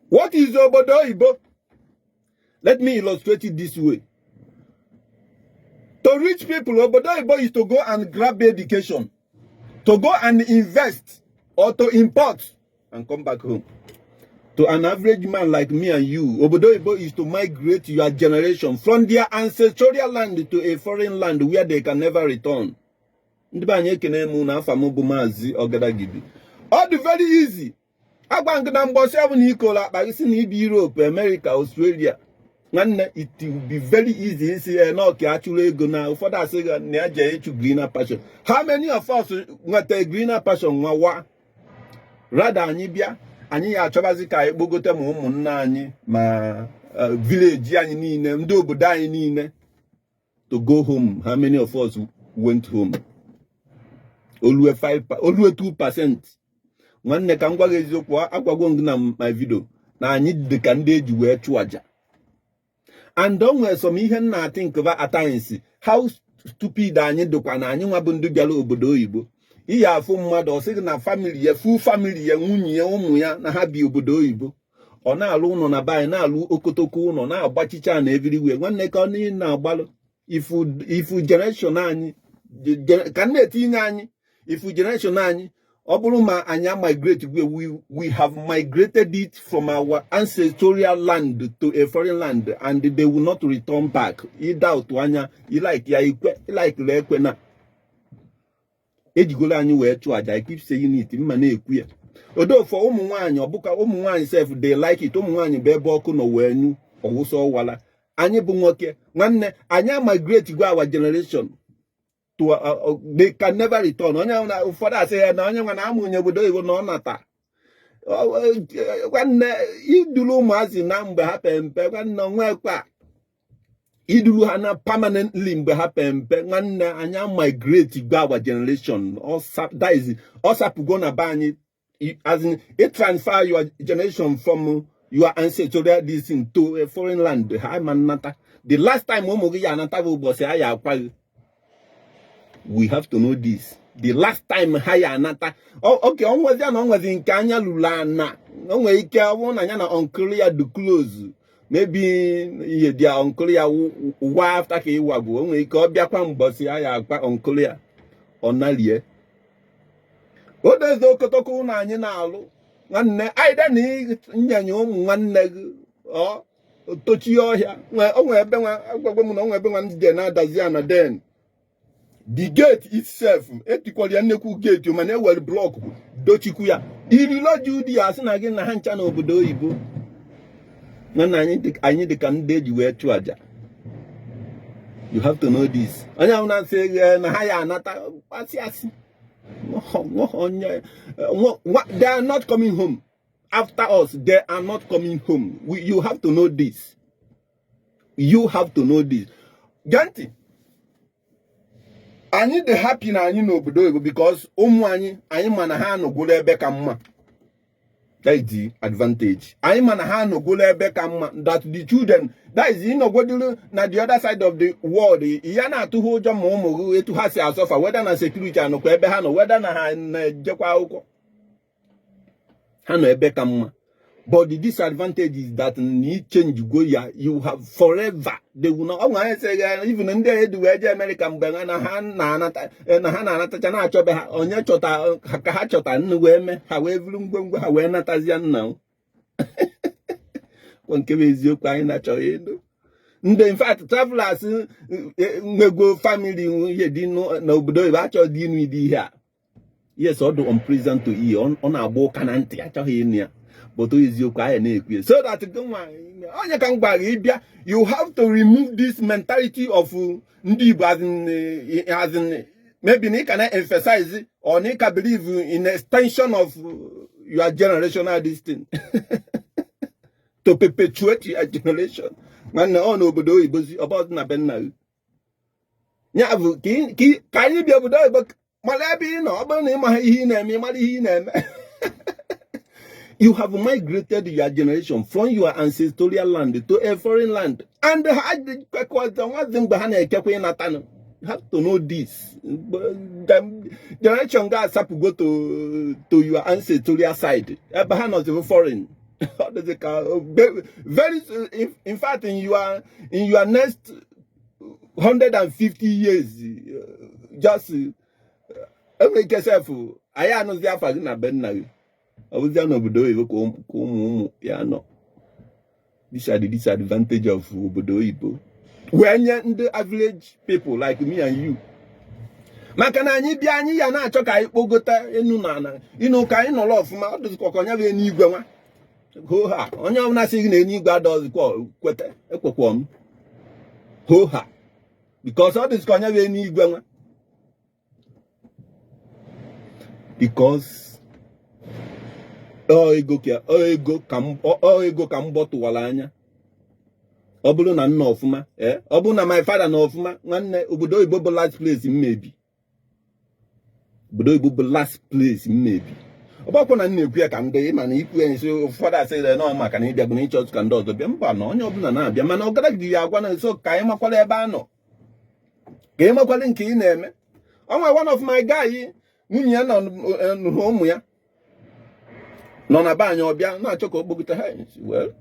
What is obodo oyibo? Let me illustrate it this way. To rich people, obodo oyibo is to go and grab education, to go and invest or to import and come back home. To an average man like me and you, obodo oyibo is to migrate your generation from their ancestral land to a foreign land where they can never return. Ndị be anyị, ekene m na afa m bụ Maazị Ọgadagidi. Ọ dị very easy. Agwa ngị na mgbọsị ọbụla ikola akpa gị si na ibi Europe, America, Australia, nwanne, it will be very easy isi ya na ọka achụrụ ego na ụfọdụ asị gị na ya jee ịchụ greener pasture. How many of us nweta greener pasture nwa wa? Rather, anyị bịa, anyị ya achọbazi ka anyị kpogote ma ụmụnna anyị ma village anyị niile, ndị obodo anyị niile, to go home. How many of us went home? Olue 5, olue 2%. Nwanne, ka m gwa gị eziokwu, agwago m gị na my video na anyị dị ka ndị eji wee chụọ aja. And o nwere some ihe m na-atị nkeba at times, how stupid anyị dịkwa na anyị nwa bụ ndị bịara obodo oyibo. Iyi afụ mmadụ, ọ sị gị na family ya, full family ya, nwunye ya, ụmụ ya, na ha bi obodo oyibo. Ọ na-alụ ụlọ na be anyị, na-alụ okotoko ụlọ, na-agbachicha na everywhere. Nwanne, ka ọ niile na-agbalụ ifu ifu generation anyị ka m na-etinye anyị ifu generation anyị. Ọ bụrụ ma anyị migrate, we have migrated it from our ancestral land to a foreign land, and they will not return back. Ịda otu anya ilike ya ikwe ilike ekwe na ejigolo anyị wee chụọ aja. I keep saying it, mma na-ekwu ya odofọ. Ụmụ nwaanyị, ọbụka ụmụ nwaanyị sef, they like it. Ụmụ nwaanyị bụ ebe ọkụ nọ wee nyụ ọwụsọ ọwala. Anyị bụ nwoke, nwanne, anyị migrate go our generation to they can never return. Onye na ụfọdụ asị ya na onye nwa na amụnye obodo oyibo na ọ nata. Nwanne, iduru ụmụazị na mgbe ha pe mpe, nwanne, onwekwa iduru ha na permanently mgbe ha pe mpe. Nwanne, anyị migrate go our generation, that is, ọ sapụgo na be anyị. As in, it transfer your generation from your ancestral this thing to a foreign land. Ha ma nnata. The last time ụmụ gị ya anata bụ ụbọchị ha ya akwa gị. We have to know this. The last time ha ya anata, oke onwezi na onwezi nke anya lụrụ ana, o nwere ike ọ bụrụ na ya na uncle ya dị close, maybe ihe dị uncle ya ụwa after ka ịwagwu, o nwere ike ọ bịakwa mbọsị ha ya akwa uncle ya, ọ nalie o dozie okotoko ụlọ anyị na-alụ. Nwanne, aida na nyenye ụmụ nwanne gị, ọ tochie ọhịa. O nwere ebe nwa agwagwa m na o nwere ebe nwa ndị je na-adazi ana. Then the gate itself, etikwara ya nnekwu gate, mana ewere block dochikwu ya iriloji ụdị ya asị na gị na ha ncha n'obodo oyibo. Nwanne, anyị dị ka ndị eji wee chụọ aja. You have to know this. Onye ahụ na-asị na ha ya anata, asị asị onye, they are not coming home after us. They are not coming home. You have to know this. You have to know this. Gee ntị, anyị dị happy na anyị n'obodo oyibo because ụmụ anyị, anyị ma na ha anọgolo ebe ka mma. That is the advantage. Anyị ma na ha anọgolo ebe ka mma, that the children, that is, ịnọgodoro na the other side of the world, ya na-atụ ha ụjọ ma ụmụ gị etu ha si asọfa, whether na security anọkwa ebe ha nọ, whether na ha na-ejekwa akwụkwọ, ha nọ ebe ka mma. But the disadvantage is that na change go ya, you have forever, they will not. Ọ nwere sị even ndị a edu wee jee America mgbe ha na ha na-anata, na ha na-anatacha na-achọbe ha onye chọta ka ha chọta nnu wee mee ha wee buru ngwongwo ha wee natazie nna kwa. Nke bụ eziokwu anyị na-achọghị ịnụ, ndị in fact travelers nwego family ihe dị n'obodo oyibo achọghị ịnụ ịdị ihe a. Yes, ọ dị unpleasant to ear, ọ na-agba ụka na ntị, achọghị ịnụ ya, but eziokwu anyị na-ekwu ya so that gị nwa onye ka m gwara gị ịbịa, you have to remove this mentality of ndị Igbo, as in maybe na ị ka na-emphasize or na ị ka believe in extension of your generational this thing, to perpetuate your generation. Nwanne, ọ n'obodo oyibo zi ọbọdụ na be nna gị ya bụ ka anyị bịa obodo oyibo mara ebe ị nọ. Ọ bụrụ na ị maghị ihe ị na-eme, ị mara ihe ị na-eme. You have migrated your generation from your ancestral land to a foreign land, and ha kwekọta nwazi mgbe ha na-ekekwa ịnatanụ. Have to know this. Generation ga-asapụgo to your ancestral side ebe ha nọzi foreign. Ọ dịzị ka very, in fact, in your next 150 years, just enwere ike sef anyị anụzi afa gị na be nna gị. Ọ bụzia n'obodo oyibo ka ụmụ ụmụ ya nọ. These are the disadvantage of obodo oyibo wee nye ndị average people like me and you, maka na anyị bịa, anyị ya na-achọ ka anyị kpogota enu na ana ịnụ ka anyị nọrọ ọfụma. Ọ dịzikwa ka onye bụ eluigwe nwa hoo ha. Onye ọbụla sị gị na eluigwe adọzikwa kweta, ekwekwa m hoo ha, because ọ dịzikwa onye bụ eluigwe nwa, because ọ ego ka m bọtụwara anya. Ọ bụrụ na nna ọfụma, ee, ọ bụrụ na my father na ọfụma, nwanne, obodo oyibo bụ last place m mebi. Obodo oyibo bụ last place m mebi. Ọ bụkwa na m na-ekwu ya ka ndị ịma na ikwu ya nsi ụfọdụ asịrị na maka na ịbịago na ịchọ ka ndị ọzọ bịa. Mba, na onye ọbụla na-abịa, mana ọ gara gị ya agwa na nso ka anyị makwara ebe a nọ, ka ị makwara nke ị na-eme. Onwe one of my guy, nwunye ya nọ nụrụ, ụmụ ya nọ na be anyị. Ọbịa na-achọ ka o kpogite ha. Well,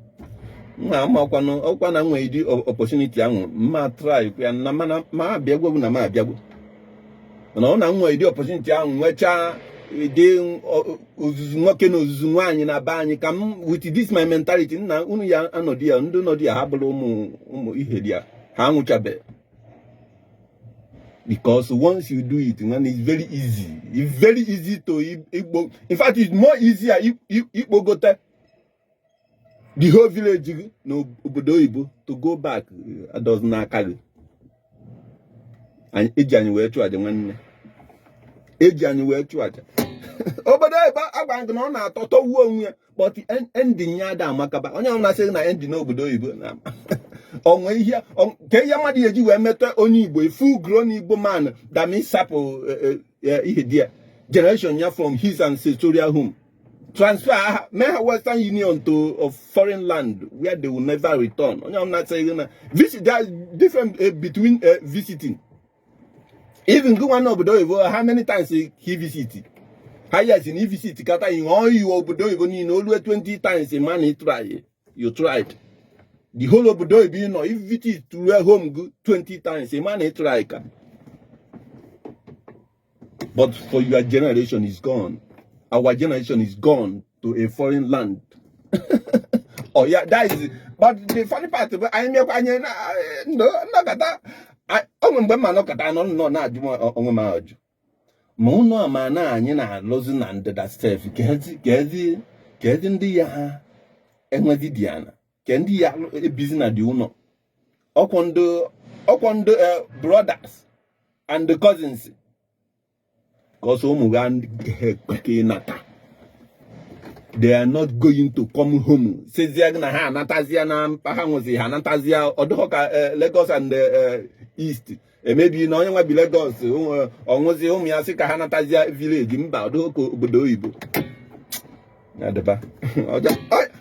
nna, amakwanụ ọkwa na nwee ịdị opportunity ahụ, mma try ya na mana ma abịagwo na ma abịagwo, mana ọ na nwe ịdị opportunity ahụ, nwechaa ịdị ozuzu nwoke na ozuzu nwaanyị na be anyị, ka m with this my mentality, nna, unu ya anọdụ ya, ndị nọdụ ya, ha bụrụ ụmụ ụmụ ihe dị ya, ha anwụchabe, because once you do it, man, it's very easy, it's very easy to igbo. In fact, it's more easier ikpogote the whole village gị n'obodo oyibo to go back adọzi n'aka gị. Eji anyị wee chụọ aja, nwanne, eji anyị wee chụọ aja. Obodo oyibo, agwa gị na ọ na-atọ tọwuo onwe ya, but ending ya ada amakaba. Onye ọbụla sị na ending n'obodo oyibo na onwe ihe ka ihe mmadụ ga-eji wee metọ onye Igbo, a full grown Igbo man that means sapụ ihe dị ya, generation ya from his ancestral home, transfer ha, mee ha Western Union to a foreign land where they will never return. Onye ọbụla sị na visit, there is difference between visiting. Even gị nwa n'obodo oyibo, how many times he visit? Highest na visit kata ihe oyi obodo oyibo niile olu 20 times. Man, you try, you tried the whole obodo oyibo ị nọ. If visit to home gị 20 times, man, you try ka. But for your generation is gone. Our generation is gone to a foreign land. Oh yeah, that is it. But the funny part bụ anyị mekwa anyị nnọkọta onwe mgbe mma nọkọta nọ nnọọ na-ajụ m onwe m ajụ ma ụnụ ama na anyị na-alụzi na ndịda sef, ka ezi ndị ya ha enwezi dị ana, ka ndị ya ebizi na dị ụlọ, ọkwọ ndị brothers and the cousins, ka ọsọ ụmụ ga ka ịnata. They are not going to come home. Sizie gị na ha anatazia na mpa ha nwezi, ha anatazia. Ọdụghọ ka Lagos and East emebi na onye nwa bi Lagos ọnwụzi, ụmụ ya sị ka ha natazia village. Mba, ọdụghọ ka obodo oyibo. Ya dịba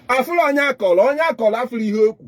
afụrụ onye akọrọ, onye akọrọ afụrụ ihe okwu.